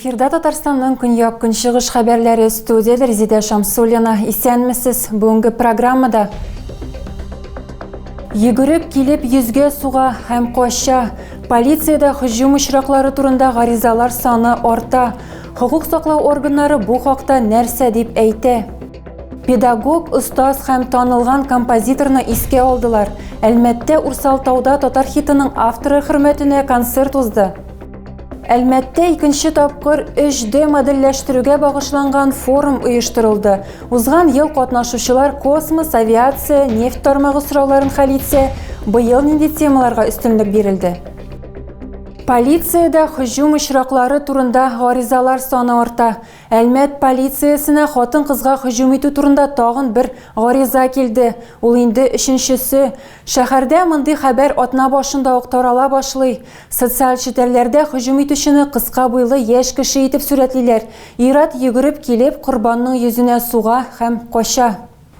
Эфирда Татарстанның көньяк-көнчыгыш хәбәрләре студиядә Резидә Шамсуллина. Исәнмесез. Бүгенге программада Йөгереп килеп йөзгә суга һәм кача. Полициядә һөҗүм очраклары турында гаризалар саны арта. Хокук саклау органнары бу хакта нәрсә дип әйтә? Педагог, остаз һәм танылган композиторны искә алдылар. Әлмәттә Урсалтауда татар хитының авторы хөрмәтенә концерт узды. Әлмәттә икенче тапкыр 3D модельләштерүгә багышланган форум оештырылды. Узган ел катнашучылар космос, авиация, нефть тармагы сорауларын хәл итсә, быел нинди темаларга өстенлек бирелде? Полициядә һөҗүм очраклары турында гаризалар саны арта. Әлмәт полициясенә хатын-кызга һөҗүм итү турында тагын бер гариза килде. Ул инде өченчесе. Шәһәрдә мондый хәбәр атна башында ук тарала башлый. Социаль челтәрләрдә һөҗүм итүчене кыска буйлы яшь кеше итеп сурәтлиләр. Ир-ат йөгереп килеп, корбанның йөзенә суга һәм кача.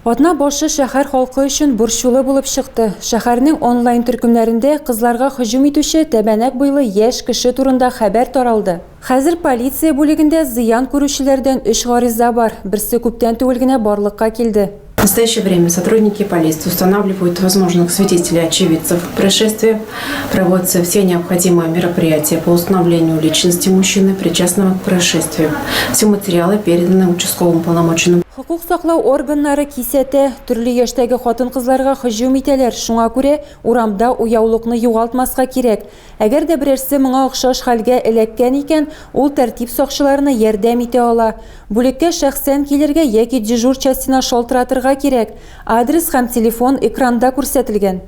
Атна башы шәһәр халкы өчен борчулы булып чыкты. Шәһәрнең онлайн төркемнәрендә кызларга һөҗүм итүче тәбәнәк буйлы яшь кеше турында хәбәр таралды. Хәзер полиция бүлегендә зыян күрүчеләрдән өч гариза бар, берсе күптән түгел генә барлыкка килде. В настоящее время сотрудники полиции устанавливают возможных свидетелей очевидцев происшествия, проводятся все необходимые мероприятия по установлению личности мужчины, причастного к происшествию. Все материалы переданы участковым уполномоченным. Хокук саклау органнары кисәтә, төрле яшьтәге хатын-кызларга һөҗүм итәләр, шуңа күрә урамда уяулыкны югалтмаска кирәк. Әгәр дә берәрсе моңа охшаш хәлгә эләккән икән, ул тәртип сакчыларына ярдәм итә ала. Бүлеккә шәхсән килергә яки дежур частена шалтыратырга кирәк. Адрес һәм телефон экранда күрсәтелгән.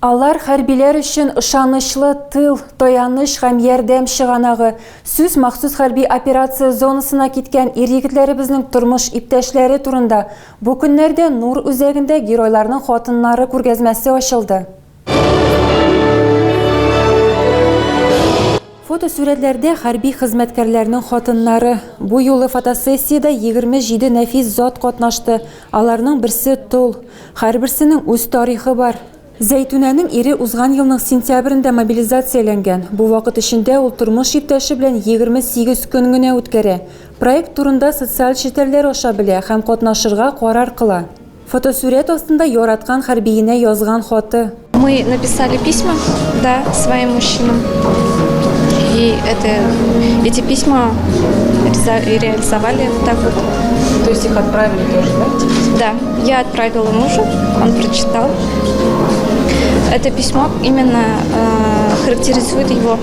Алар хәрбиләр өчен ышанычлы тыл, таяныч һәм ярдәм чыганагы. Сүз махсус хәрби операция зонасына киткән ир-егетләребезнең тормыш иптәшләре турында. Бу көннәрдә Нур үзәгендә геройларның хатыннары күргәзмәсе ачылды. Фотосурәтләрдә хәрби хезмәткәрләрнең хатыннары. Бу юлы фотосессиядә 27 нәфис зат катнашты, аларның берсе тол. Һәрберсенең үз тарихы бар. Зәйтүнәнең ире узган елның сентябрендә мобилизацияләнгән. Бу вакыт эчендә ул тормыш иптәше белән 28 көн генә үткәрә. Проект турында социаль челтәрләр аша белә һәм катнашырга карар кыла. Фотосурәт астында яраткан хәрбиенә язган хаты. Мы написали письма, да, своим мужчинам. И это, эти письма реализовали так вот. То есть их отправили тоже, да? Да, я отправила мужу, он прочитал. Это письмо именно э, характеризует его.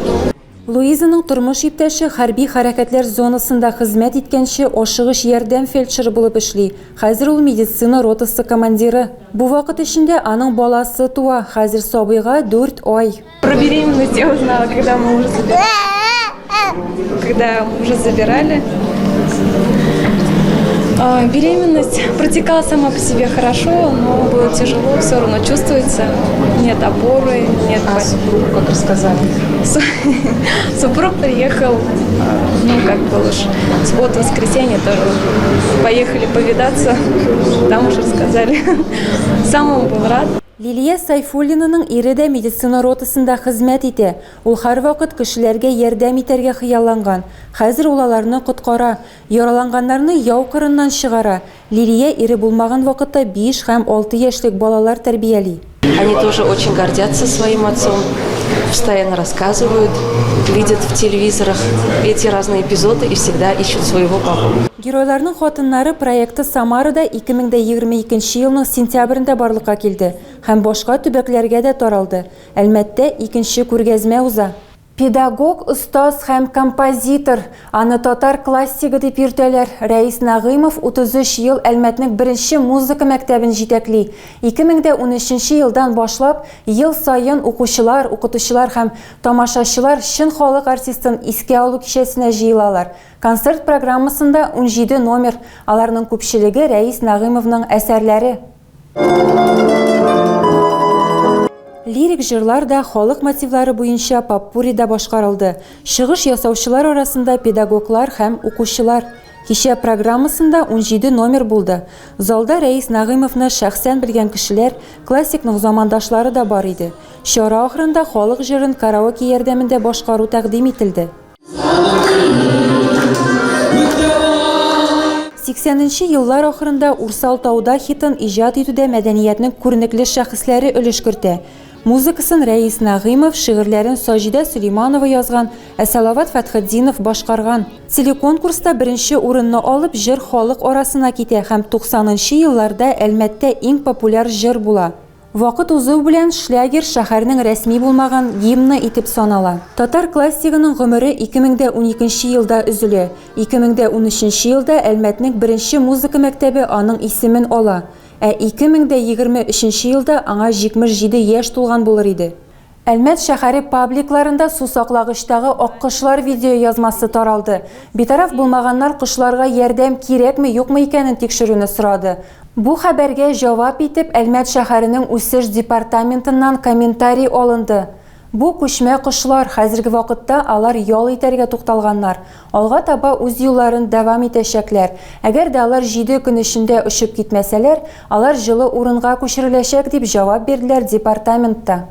Луизаның тормыш иптәше хәрби хәрәкәтләр зонасында хезмәт иткәнче ашыгыч ярдәм фельдшеры булып эшли. Хәзер ул медицина ротасы командиры. Бу вакыт эчендә аның баласы туа, хәзер сабыйга дүрт ай. Про беременность я узнала, когда мы уже забирали. Когда уже забирали. Беременность протекала сама по себе хорошо, но было тяжело, все равно чувствуется. Нет опоры, нет... А супругу как рассказали? Супруг приехал, ну, как бы уж, суббота, воскресенье тоже поехали повидаться, там уже рассказали. Сам он был рад. Лилия Сайфуллинаның ире дә медицина ротасында хезмәт итә. Ул һәрвакыт кешеләргә ярдәм итәргә хыялланган. Хәзер ул аларны коткара. Яраланганнарны яу кырыннан чыгара. Лилия ире булмаган вакытта биш һәм алты яшьлек балалар тәрбияли. Они тоже очень гордятся своим отцом, постоянно рассказывают, видят в телевизорах эти разные эпизоды и всегда ищут своего папу. Геройларның хатыннары проекты Самарада 2022 елның сентябрендә барлыкка килде һәм башка төбәкләргә дә таралды. Әлмәттә икенче күргәзмә уза. Педагог, остаз һәм композитор. Аны татар классигы дип йөртәләр. Рәис Нәгыймов 33 ел Әлмәтнең беренче музыка мәктәбен җитәкли. 2013 елдан башлап, ел саен укучылар, укытучылар һәм тамашачылар чын халык артистын искә алу кичәсенә җыелалар. Концерт программасында 17 номер, аларның күпчелеге Рәис Нәгыймовның әсәрләре. Лирик җырлар да халык мотивлары буенча поппури да башкарылды. Чыгыш ясаучылар арасында педагоглар һәм укучылар. Кичә программасында 17 номер булды. Залда Рәис Нәгыймовны шәхсән белгән кешеләр, классикның замандашлары да бар иде. Чара ахырында халык җырын караоке ярдәмендә башкару тәкъдим ителде. 80 нче еллар ахырында Урсал тауда хитын иҗат итүдә мәдәниятнең күренекле шәхесләре өлеш кертә. Музыкасын Рәис Нәгыймов, шигырьләрен Саҗидә Сөләйманова язган, ә Салават Фәтхетдинов башкарган. Телеконкурста беренче урынны алып, җыр халык арасына китә һәм 90 нчы елларда Әлмәттә иң популяр җыр була. Вакыт узу белән шлягер шәһәрнең рәсми булмаган гимны итеп санала. Татар классигының гомере 2012 елда өзелә. 2013 елда Әлмәтнең беренче музыка мәктәбе аның исемен ала. Ә 2023 елда аңа 77 яшь тулган булыр иде. Әлмәт шәһәре пабликларында сусаклагычтагы аккошлар видеоязмасы таралды. Битараф булмаганнар кошларга ярдәм кирәкме-юкмы икәнен тикшерүне сорады. Бу хәбәргә җавап итеп Әлмәт шәһәренең үсеш департаментыннан комментарий алынды. Бу күчмә кошлар, хәзерге вакытта алар ял итәргә тукталганнар. Алга таба үз юлларын дәвам итәчәкләр. Әгәр дә алар җиде көн эчендә очып китмәсәләр, алар җылы урынга күчереләчәк, дип җавап бирделәр департаментта.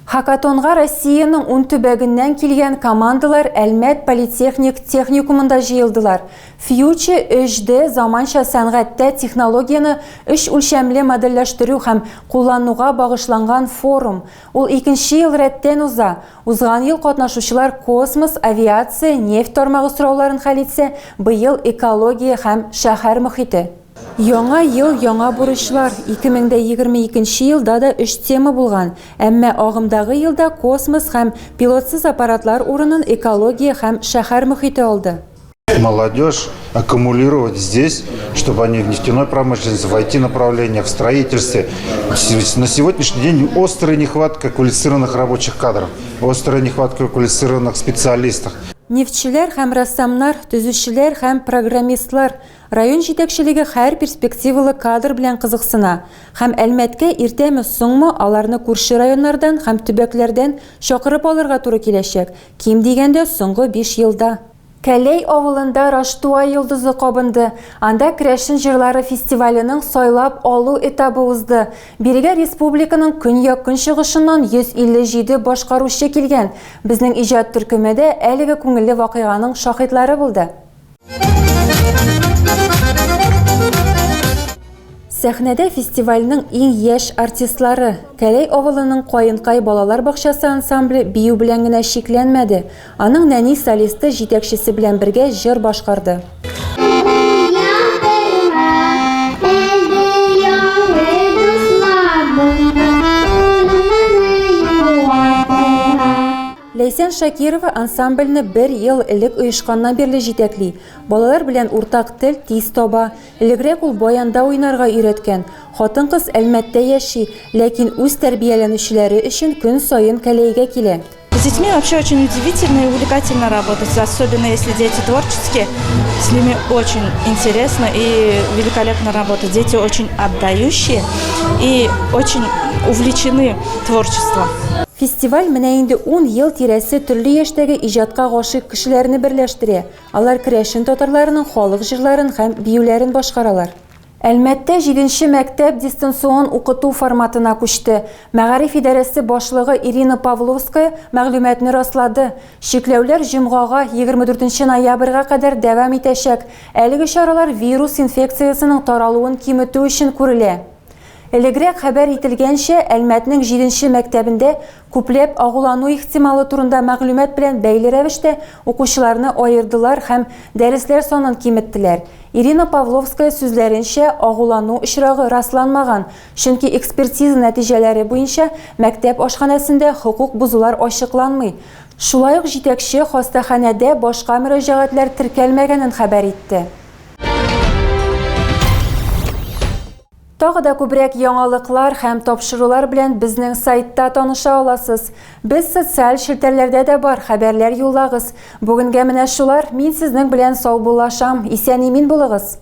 Хакатонга Россиянең ун төбәгеннән килгән командалар Әлмәт политехник техникумында җыелдылар. Future 3D заманча сәнгатьтә технологияне өч үлчәмле модельләштерү һәм куллануга багышланган форум. Ул икенче ел рәттән уза. Узган ел катнашучылар космос, авиация, нефть тармагы сорауларын хәл итсә, быел экология һәм шәһәр мохите. Яңа ел, яңа бурычлар. 2022 елда да өч тема булган. Әмма агымдагы елда космос һәм пилотсыз аппаратлар урынын экология һәм шәһәр мохите алды. Молодежь аккумулировать здесь, чтобы они в нефтяной промышленности, в IT-направлениях, в строительстве. На сегодняшний день острая нехватка квалифицированных рабочих кадров, острая нехватка квалифицированных специалистов. Нефтьчеләр һәм рәссамнар, төзүчеләр һәм программистлар, район җитәкчелеге һәр перспективалы кадр белән кызыксына. Һәм Әлмәткә иртәме-соңмы аларны күрше районнардан һәм төбәкләрдән чакырып алырга туры киләчәк, ким дигәндә соңгы биш елда. Кәләй авылында Раштуа йолдызы кабынды. Анда керәшен җырлары фестиваленең сайлап алу этабы узды. Бирегә республиканың көньяк-көнчыгышыннан 157 башкаручы килгән. Безнең иҗат төркеме дә әлеге күңелле вакыйганың шаһитлары булды. Сәхнәдә фестивальнең иң яшь артистлары, Кәләй авылының Каенкай балалар бакчасы ансамбле бию белән генә чикләнмәде. Аның нәни солисты җитәкчесе белән бергә җыр башкарды. Ләйсән Шакирова ансамбльне бер ел элек оешканнан бирле җитәкли. Балалар белән уртак тел тиз таба. Элегрәк ул баянда уйнарга өйрәткән. Хатын-кыз Әлмәттә яши, ләкин үз тәрбияләнүчеләре өчен көн саен Кәләйгә килә. С детьми вообще очень удивительно и увлекательно работать, особенно если дети творческие, с ними очень интересно и великолепно работать. Дети очень отдающие и очень увлечены творчеством. Фестиваль менә инде ун ел тирәсе төрле яшьтәге иҗатка гашыйк кешеләрне берләштерә. Алар керәшен татарларының халык җырларын һәм биюләрен башкаралар. Әлмәттә җиденче мәктәп дистанцион укыту форматына күчте. Мәгариф идарәсе башлыгы Ирина Павловская мәгълүматны раслады. Чикләүләр җомгага, 24 ноябрьгә кадәр дәвам итәчәк. Әлеге чаралар вирус инфекциясенең таралуын киметү өчен күрелә. Элегрәк хәбәр ителгәнчә, Әлмәтнең җиденче мәктәбендә күпләп агулану ихтималы турында мәгълүмат белән бәйле рәвештә укучыларны аердылар һәм дәресләр санын киметтеләр. Ирина Павловская сүзләренчә, агулану очрагы расланмаган, чөнки экспертиза нәтиҗәләре буенча мәктәп ашханәсендә хокук бозулар ачыкланмый. Шулай ук җитәкче хастаханәдә башка мөрәҗәгатьләр теркәлмәгәнен хәбәр итте. Тагы да күбрәк яңалыклар һәм тапшырулар белән безнең сайтта таныша аласыз. Без социаль челтәрләрдә дә бар, хәбәрләр юллагыз. Бүгенгә менә шулар. Мин сезнең белән саубуллашам. Исән-имин булыгыз!